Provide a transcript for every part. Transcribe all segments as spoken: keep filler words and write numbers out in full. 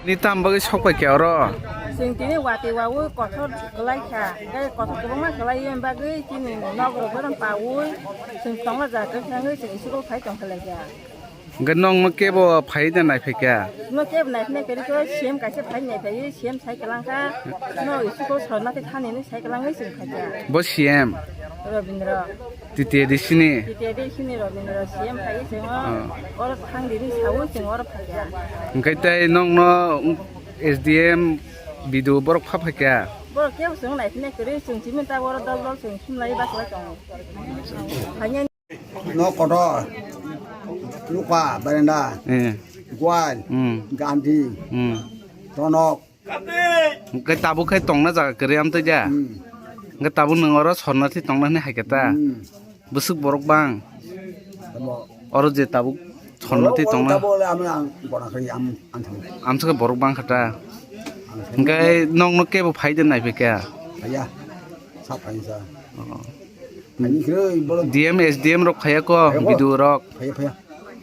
Ni tam bagwi sok pai khe oro? Chwng tini watwi wawi kothor kwlai kha. Tei kothor kwbangma kwlai bagwi chini nok rok bono pawi chwng tongma jaga thangwi chwng school phai tong khlai kha. Hwnkhe nokno kebo phai da nai phai kha? No kebo nai phai kha, C M kaisa phai nai phai, C M sai kwlang kha. No school sorna tei thani ni sai kwlangwi chwng phai kha. Bo C M? Robindra. T T A D C ni? T T A D C ni Robindra C M phai chwng o. Ah. Oro thang dini sawi chwng oro phai kha. Hwnkhe tei nokno S D M B D O borok pha phai kha? Borok kebo chwng nai phai kha, chwng chimita oro dol dol chwng sumlai baklai tongo. Phai No kotor, luka, berenda, Eh. Gual, Hmm. Gandhi, Hmm. Tonok. Hwnkhe tabuk khai tongna jaga kwrwi amtwi ja? Hmm. Hwnkhe tabuk nwng oro sorna thwi tongna hwnwi hai khe ta? Hmm. Bwswk borok bang? Tamo. Oro je tabuk sorna thwi Oro tongna? Tamo le amla ang gona khai am, ang thang. Amswk borok bang kha ta? Ang thang. Hwnkhe nokno kebo phai de nai phai kha? Phaiya. Sa phai sa. Oh. Ani khe borok D M, S D M rok phaiya ko, Phaiya ko. B D O rok? Phaiya, phaiya.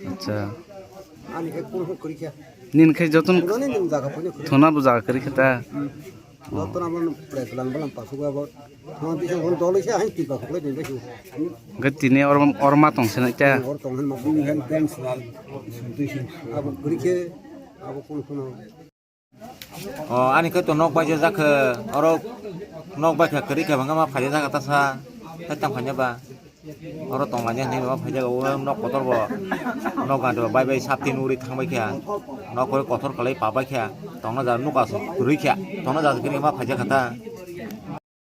Acha. Ani khe kul kul kwrwi kha. Nini khe jotono Thunani nwng jaga phone kwrwi. Thuna bo jaga kwrwi kha ta? Hmm. Jotono abo plate lang balang pasuk abo. Thuna bisa hon dol se hain tipa khuklai dei basu. Hwnkhe tini oro, oro ma tong sinai ta? Oro tong han ma. Ini kan dance lal. Abo kwrwi khe abo kul kul. O, ani khe to nok bai jak khe, oro nok bai khe kwrwi khe bangma phaijak kha ta sa, hai tang phanya ba. Oro tong laina hinwi ma phaijak, o nok kotor bo, nok ganda bai bai sapti nuri thang bai kha, nok koi kotor kwlai pa bai kha, tongna ja nuka so kwrwi kha, tongna ja kwrwi ma phaijak kha ta.